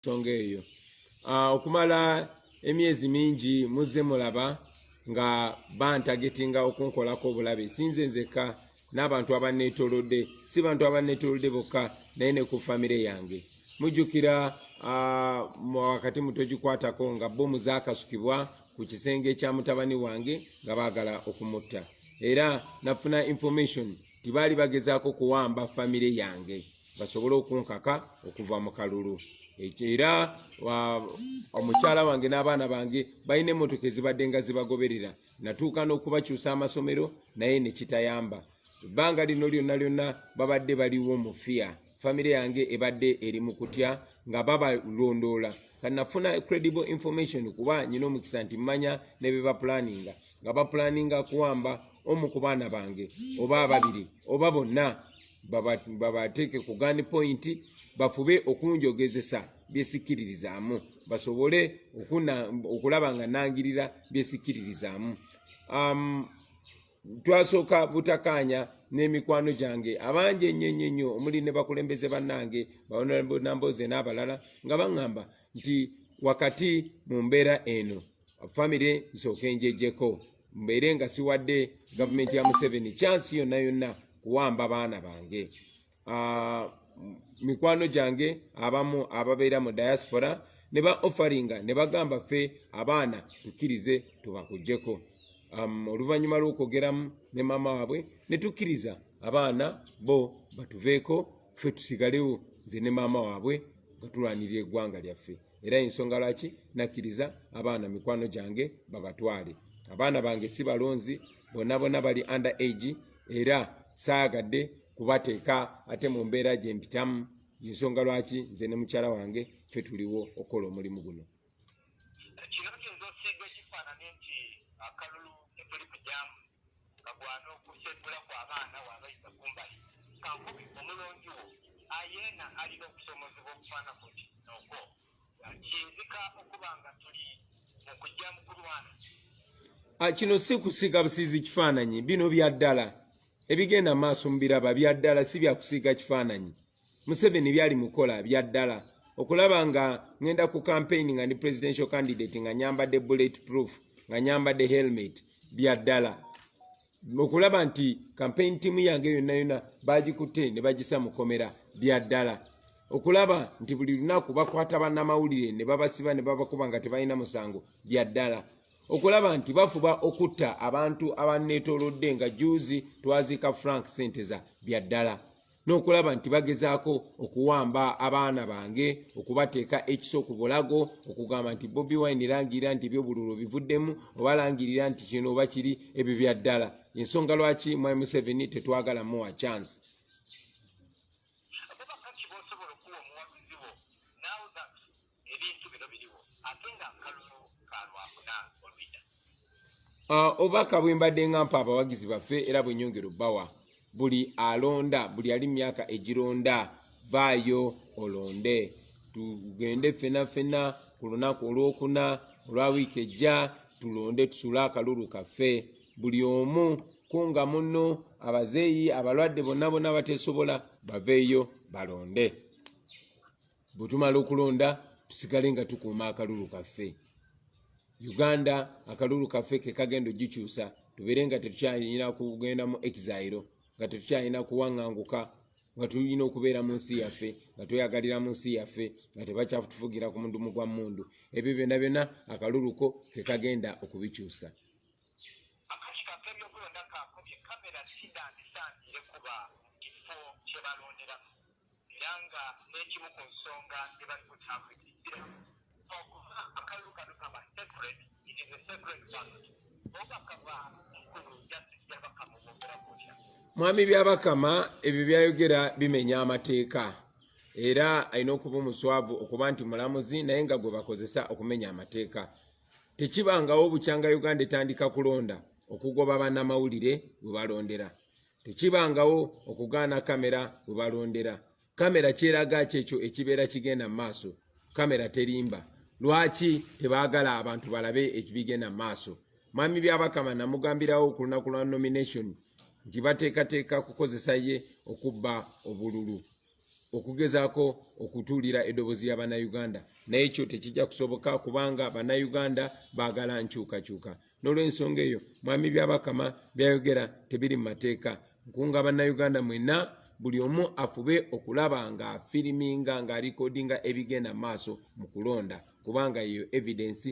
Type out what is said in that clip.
Nsonga eyo okumala emyezi mingi muzze mulaba nga bantagetinga okunkolako obulabe, sinze nzekka n'abantu abanneetoolodde, si bantu abanneetoolodde bokka naye ne ku famire yange. Mujjukira wakati mutogikwatako nga bomu zaakasukibwa ku kisenge kya mutabani wange nga baagala okumutta, era nafuna information nti baali bagezaako kuwamba famire yange basobole okunkaka okuva mu kalulu. Era omukyala wange n'abaana bange balina emmotoka ezibadde nga zibagoberera, natuuka n'okubakyusa amasomero naye ne kitayamba. Ebbanga lino lyonna lyonna babadde baliwo mu fiya, famire yange ebadde eri mu kutya nga babalondoola. Kanafuna credible information kuba nyina omukisa nti mmanya ne be bapulaninga, nga bapulaninga kuwamba omu ku baana bange oba ababiri oba bonna, babateeke ku gun point, bafube okunjogezesa byesikkiririzaamu, basobole okulaba nga nangirira byesikkiririzaamu. Twasooka butakaanya n'emikwano gyange abangi ennyo ennyo ennyo, omuli ne bakulembeze bannange ba Honorable Namboze n'abalala, nga baŋŋamba nti wakati mu mbeera eno famire nsooke njejjeko, mbeere nga siwadde gavumenti ya Museveni chance yonna yonna kuwamba baana bange. Mikwano gyange abamu ababeera mu diaspora ne ba offeringa ne bagamba ffe abaana tukkirize tubakuggyeko. Oluvannyuma lw'okwogeramu ne maama waabwe ne tukkiriza abaana bo batuveeko, ffe tusigalewo nze ne maama waabwe nga tulwanirira eggwanga lyaffe. Era ensonga lwaki nakkiriza abaana mikwano gyange babatwale. Abaana bange si balonzi, bonna bonna bali under age, era saayagadde kubateeka ate mu mbeera gye mpitamu. Ensonga lwaki nze ne mukyala wange ffe tuliwo okukola omulimu guno. Kino kiyinza osiiga ekifaananyi nti akalulu ketuli kujyamu kagwana okuseggula ku abaana waabayita kumbali kankubi omulonzi wo ayeena alina okusomozebwa okufaanako okwo kiyinzika okuba nga tuli mu kujja mu kulwana. Kino si kusiiga busiizi kifaananyi, bino bya ddala ebigenda maaso mubiraba, bya ddala, si bya kusiiga kifaananyi. Museveni byali mukola bya ddala. Okulaba nga ngenda ku campaign nga ndi presidential candidate nga nyambadde bullet proof, nga nyambadde helmet, bya ddala. Okulaba nti campaign team yange yonna yonna bagikutte ne bagisa mukomera, bya ddala. Okulaba nti buli lunaku bakwata bannamawulire ne babasiba ne babakuba nga tebalina musango, bya ddala. Okulaba nti bafuba okutta abantu abanneetoolodde, nga juzi twaziika Frank Senteza, bya ddala. N'okulaba nti bagezaako okuwamba abaana bange, okubateeka ekiso ku bulago, okugamba nti Bobi Wine langirira nti ebyobululu bivuddemu, oba langirira nti kino oba kiri, ebyo bya ddala. Ensonga lwaki mwami Museveni tetwagala muwa chance. Obubaka ki bw'osobola okuwa omuwagizi wo now that ebintu bino biriwo ate nga akalulu ka Lwakuna olwida? Obubaka bwe mbadde nga mpa abawagizi baffe era bwe nyongera obbawa, buli alonda, buli ali mu myaka egironda, vaayo olonde, tugende ffena ffena ku lunaku olwokuna olwa wiiki ejja, tulonde, tusule akalulu kaffe. Buli omu kunga munno, abazeeyi, abalwadde, bonna bonna bateesobola baveeyo balonde. Bwe tumala okulonda tusigale nga tukuuma akalulu kaffe. Uganda akalulu kaffe ke kagenda ogikyusa, tubeere nga tetukyalina kugenda mu exile, nga tetukyalina kuwaŋŋanguka, nga tulina okubeera mu nsi yaffe, nga tweyagalira mu nsi yaffe, nga tebakyatufugira ku mundumu gwa mmundu. Ebyo byonna byonna akalulu ko ke kagenda okubikyusa. Akakiiko ak'ebyokulonda kakobye kamera sidandisaanire kuba mu kifo kye balonderamu, era nga n'ekimu ku nsonga gye bali kutambulira okuba akalulu kano kaba sacred, it is a sacred ballot. Obubaka bwa mukulu Justice Byabakama bwogera kutya? Mwami Byabakama ebyo byayogera bimenya amateeka, era alina okuba omuswavu okuba nti mulamuzi naye nga gwe bakozesa okumenya amateeka. Tekibangawo bukyanga Uganda etandika kulonda okugoba bannamawulire we balondera. Tekibangawo okugaana kamera we balondera. Kamera kyeraga kyekyo ekibeera kigenda mu maaso. Kamera terimba. Lwaki tebaagala abantu balabe ekibigenda mu maaso? Mwami Byabakama namugambirawo ku lunaku lwa nomination nti bateekateeka kukozesa ye okubba obululu. Okugezaako okutuulira eddoboozi lya Bannayuganda, naye ekyo tekijja kusoboka kubanga Bannayuganda baagala nkyukakyuka. N'olwensonga eyo, Mwami Byabakama byayogera tebiri mu mateeka. Nkunga Bannayuganda mwenna, buli omu afube okulaba ng'afiriminga, ng'alikodinga ebigenda mu maaso mu kulonda, kubanga eyo evidence.